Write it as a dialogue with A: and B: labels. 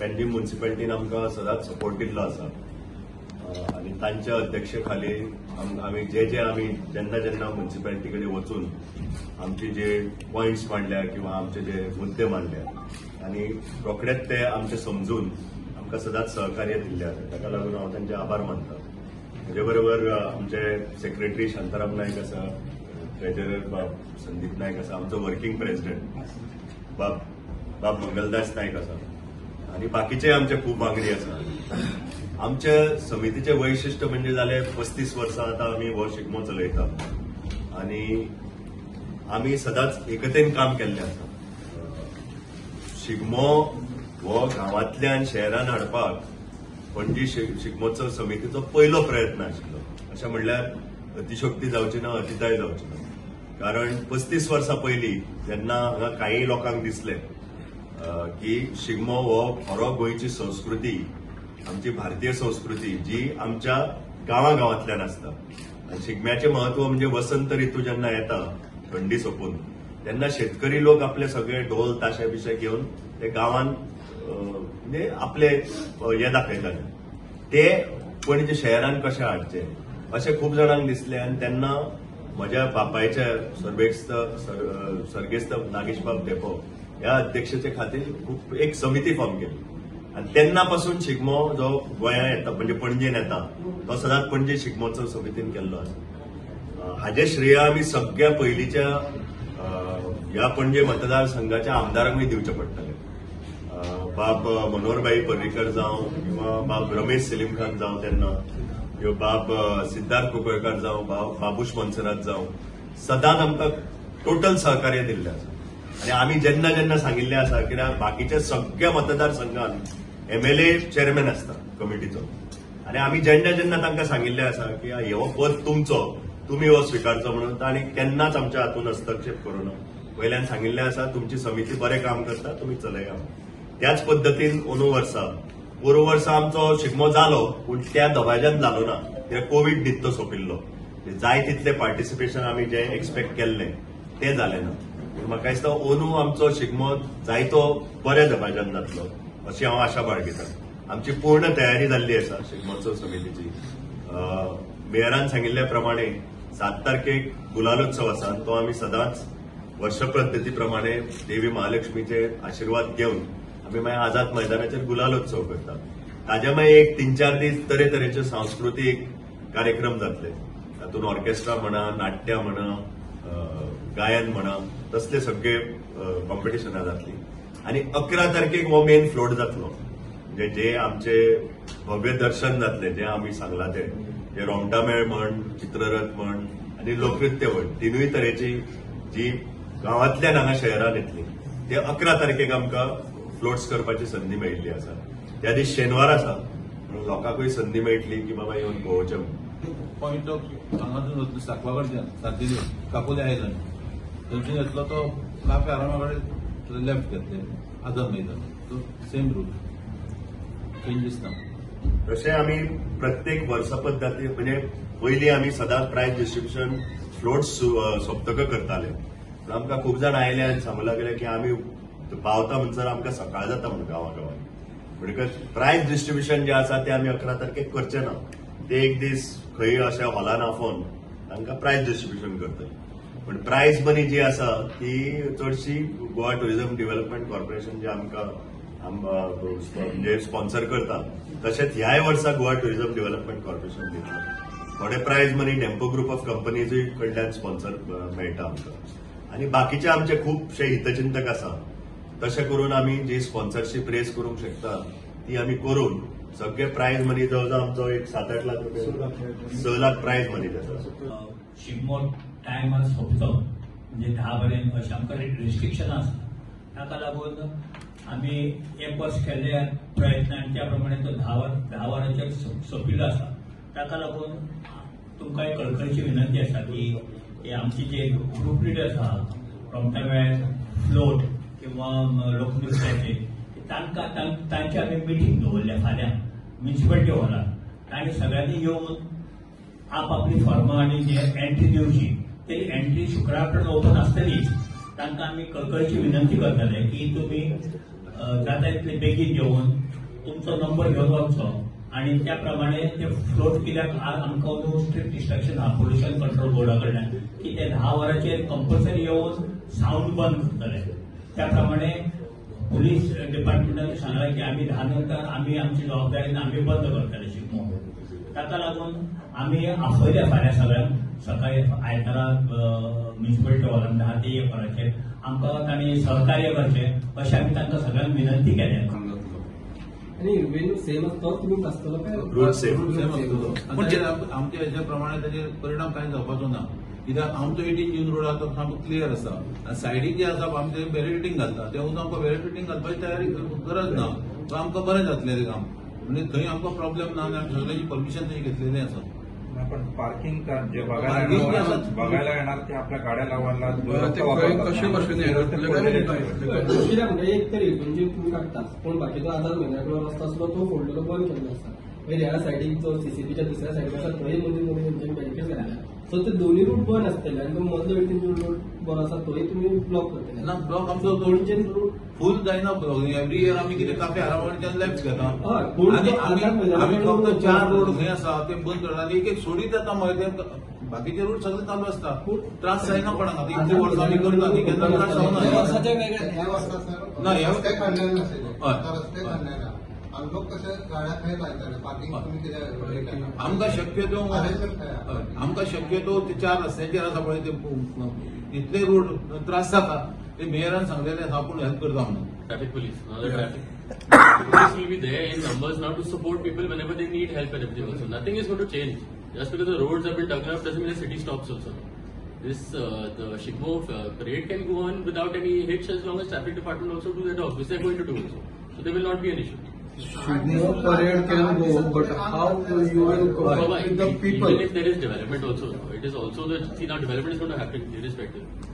A: पेंजीम म्युनिसिपालिटीन आमकां सदांच सपोर्ट दिल्लो आसा आनी तांच्या अध्यक्षेखाली आमी जे जे आमी जेन्ना जेन्ना म्युनिसिपालिटी कडेन वचून आमचे जे पॉयंट्स मांडल्या किंवा आमचे जे मुद्दे मांडल्या आनी रोखडेच ते आमचे समजून आमकां सदांच सहकार्य दिल्लें आसा. ताका लागून हांव तांचे आभार मानता. म्हजे बरोबर आमचे सेक्रेटरी शांताराम नायक आसा, ट्रेजरर बाब संदीप नायक आसा, आमचो वर्किंग प्रेसिडेंट बाब बाब मंगलदास नायक आसा आनी बाकीचे आमचे खूब वांगडी आसा. आमच्या समितीचे वैशिश्ट म्हणजे जाले 35 वर्सां आतां आमी हो शिगमो चलयता आनी आमी सदांच एकतेन काम केल्लें आसा. शिगमो हो गांवांतल्यान शहरान हाडपाक पणजी शिगमोत्सव समितीचो पयलो प्रयत्न आशिल्लो. अशें म्हणल्यार अतिशोक्ती जावची ना, अतिताय जावची ना. कारण 35 वर्सां पयलीं जेन्ना हांगा कांय लोकांक दिसलें की शिगमो हो खरो गोंयची संस्कृती, आमची भारतीय संस्कृती जी आमच्या गांवागांवांतल्यान आसता. आनी शिगम्याचें म्हत्व म्हणजे वसंत ऋतू जेन्ना येता थंडी सोंपून तेन्ना शेतकरी लोक आपले सगळे ढोल ताशे बिशे घेवन ते गांवान म्हणजे आपले हे दाखयताले. ते पणजे शहरान कशें हाडचे अशें खूब जाणांक दिसलें आनी तेन्ना म्हज्या बापायच्या सर्गेस्त नागेशबाब धेंपो ह्या अध्यक्षते खातीर खूब एक समिती फॉर्म केली आनी तेन्ना पासून शिगमो जो गोंया येता म्हणजे पणजेन येता तो सदांच पणजे शिगमोत्सव समितीन केल्लो आसा. हाजें श्रेय आमी सगळ्या पयलींच्या ह्या पणजे मतदारसंघाच्या आमदारांकूय दिवचें पडटलें. बाब मनोहरभाई पर्रीकर जावं किंवा बाब रमेश सेलीम खान जावं तेन्ना, किंवा बाब सिद्धार्थ कुंकळकार जावं, बाबूश मोन्सेरात जावं, सदांच आमकां टोटल सहकार्य दिल्लें आसा. आनी आमी जेन्ना जेन्ना सांगिल्लें आसा कित्याक बाकीच्या सगळ्या मतदारसंघान एमएलए चेअरमॅन आसता कमिटीचो आनी आमी जेन्ना जेन्ना तांकां सांगिल्लें आसा की हो पद तुमचो, तुमी हो स्विकारचो म्हणून, तांणी केन्नाच आमच्या हातून हस्तक्षेप करूं ना. वयल्यान सांगिल्लें आसा तुमची समिती बरें काम करता, तुमी चलया. त्याच पद्दतीन अंदू वर्सा पोरूं वर्सा आमचो शिगमो जालो पूण त्या दबाज्यान जालो ना, कित्याक कोवीड नित्तो सोंपिल्लो. जाय तितलें पार्टिसिपेशन आमी जें एक्सपेक्ट केल्लें तें जालें ना. पूण म्हाका दिसता अंदू आमचो शिगमो जायतो बऱ्या दबाज्यान जातलो अशी हांव आशा बाळगितां. आमची पूर्ण तयारी जाल्ली आसा शिगमोत्सव समितीची. मेयरान सांगिल्ल्या प्रमाणे 7 तारखेक गुलालोत्सव आसा, तो आमी सदांच वर्षपद्दती प्रमाणे देवी महालक्ष्मीचे आशिर्वाद घेवन आमी मागीर आझाद मैदानाचेर गुलालोत्सव करता. ताज्या मागीर एक 3-4 दीस तरेतरेचे सांस्कृतीक कार्यक्रम जातले. तातूंत ऑर्केस्ट्रा म्हणा, नाट्या म्हणा, गायन म्हणा, तसले सगळे कॉम्पिटिशनां जातली. आनी 11 तारखेक हो मेन फ्लोट जातलो, म्हणजे जे आमचे भव्य दर्शन जातले, जे आमी सांगला ते जे रोमटामेळ म्हण, चित्ररथ म्हण आनी लोकनृत्य म्हण, तिनूय तरेची जी गांवांतल्यान हांगा शहरान येतली ते 11 तारखेक आमकां फ्लोट्स करपाची संदी मेळिल्ली आसा. त्या दीस शेनवार आसा म्हणून लोकांकूय संदी मेळटली की बाबा येवन पळोवचें.
B: पॉयंट ऑफ हांगासून वतलो सांकवा कडच्यान सातेरी काकोले आयलंड थंयसून येतलो तो काफे आरामा कडेन लेफ्ट घेतले आझाद मैदान, तो सेम रूट, चेंजीस ना.
A: तशें आमी प्रत्येक वर्सा पद्दती म्हणजे पयलीं आमी सदांच प्रायज डिस्ट्रिब्युशन फ्लोट्स सोंपतकच करताले. पूण आमकां खूब जाण आयले आनी सांगूंक लागले की आमी पावता म्हणसर आमकां सकाळ जाता म्हण गांवा गांवांनी. म्हणटकच प्रायज डिस्ट्रिब्युशन जें आसा तें आमी 11 तारखेक करचें ना. ते एक दीस खंय अशा हॉलान आफोवन तांकां प्रायज डिस्ट्रिब्युशन करतले. पूण प्रायज मनी जी आसा ती चडशी गोवा टुरिझम डेव्हलपमेंट कॉर्पोरेशन जे आमकां म्हणजे स्पॉन्सर करता, तशेंच ह्याय वर्सा गोवा टुरिझम डेव्हलपमेंट कॉर्पोरेशन दितलें. थोडे prize money Dempo group of कंपनीजूय कडल्यान स्पॉन्सर मेळटा आमकां आनी बाकीचे आमचे खुबशे हितचिंतक आसा. तशें करून आमी जी स्पॉन्सरशीप रेज करूंक शकता ती आमी करून सगळे प्रायज मनी जवळ आमचो एक 7-8 लाख रुपया, 6 लाख प्रायज मनी जाता.
C: शिगमो टायमार सोंपचो म्हणजे 10 पर्यंत अशें आमकां रिस्ट्रिक्शन आसा. ताका लागून आमी एक वर्स केल्ले प्रयत्न आनी त्या प्रमाणे तो 10 वरांचेर सोंपिल्लो आसा. ताका लागून तुमकां एक कळकळीची विनंती आसा की आमची जे ग्रुप लिडर आसा रोमटामेळ, फ्लोट किंवा लोकनृत्याचे, तांकां तांची आमी मिटींग दवरल्या फाल्यां म्युनिसिपालिटी हॉलार. तांणी सगळ्यांनी येवन आपआपली फॉर्मां आनी जे एंट्री दिवची ती एंट्री शुक्रार पर्यंत ओपन आसतलीच. तांकां आमी कळकळीची विनंती करतले की तुमी जाता तितले बेगीन येवन तुमचो नंबर घेवन वचचो आनी त्या प्रमाणे ते फ्लोट कित्याक आमकां अंदू स्ट्रिक्ट इन्स्ट्रक्शन आहा पोल्युशन कंट्रोल बोर्डा कडल्यान की ते 10 वरांचेर कंपल्सरी येवन सावंड बंद करतले. त्या प्रमाणे पुलीस डिपार्टमेंटान सांगलां की आमी 10 नंतर आमी आमची जबाबदारीन आमी बंद करतले शिगमो. ताका लागून आमी आपयल्या फाल्यां सगळ्यांक सकाळी आयतारा म्युनिसिपॅलिटी हॉलान 10 ते 1 वरांचेर आमकां तांणी सहकार्य करचें अशें आमी तांकां सगळ्यांक विनंती केल्या.
D: आनी वेन्यू सेम आसतो तुमी आसतलो काय
A: रूट सेम
B: सेम आसतलो. आमच्या हेच्या प्रमाणे ताचेर परिणाम कांय जावपाचो ना, कित्याक आमचो 18 जून रोड आसा तो सामको क्लियर आसा आनी सायडीक जे आसा आमी ते बॅरिकेटींग घालता, ते आमकां बॅरिकेटींग घालपाची तयारी गरज ना, तो आमकां बरें जातलें तें काम, म्हणजे थंय आमकां प्रॉब्लेम ना आनी आमी सगळ्यांची परमिशन थंय घेतलेलें आसा.
E: पण पार्किंग जे बघायला येणार ते आपल्या गाड्या लावायला
D: कित्याक म्हणजे एक तरी म्हणजे तुमी काडटा पूण बाकीचो आझाद मैदाना रस्तो आसलो तो फोडलेलो बंद केल्लो आसा. मागीर ह्या सायडीक जो सीसीबीच्या दुसऱ्या सायडीक आसा थंय मदीं मदीं तेंच्यांनी बॅरिकेड्स घातल्या, सो ते दोन्ही रूट बंद आसतले आनी तो मदलो 18 जून रोड बरो आसा थंय तुमी ब्लॉक करतले
B: ना. ब्लॉक आमचो
D: पणजेन रूट
B: फूल जायना ब्लॉक. एवरी इयर आमी कितें काफे आरामाकडच्यान लेफ्ट घेता आनी आमी फक्त 4 रोड खंय आसा ते बंद करता आनी एक एक सोडीत येता, मागीर ते बाकीचे रूट सगळे चालू आसता, त्रास जायना कोणाक. आतां इतले वर्सां आमी करता न्ही, केन्ना त्रास जावना.
F: ना, रस्ते खणलेले नाशिल्ले, रस्ते खणलेले आनी लोक कशे गाड्या खंय लायताले, पार्किंग तुमी कितें
B: आमकां शक्यतो आमकां शक्यतो ते 4 रस्त्यांचेर आसा पळय ते इतले रोड त्रास जाता, ते मेयरान सांगलेले आसा आपूण हेल्प करता म्हणून.
G: Traffic police, now the traffic police will be there in numbers now to support people whenever they need help and everything also. Nothing is going to change. Just because the roads have been dug up doesn't mean the city stops also. This the Shigmo parade can go on without any hitch as long as traffic department also do their job, which they are going to do also. So there will not be an issue.
F: Shigmo parade can go, but how you will go with the people?
G: Even if there is development also, it is also the see now development is going to happen irrespective.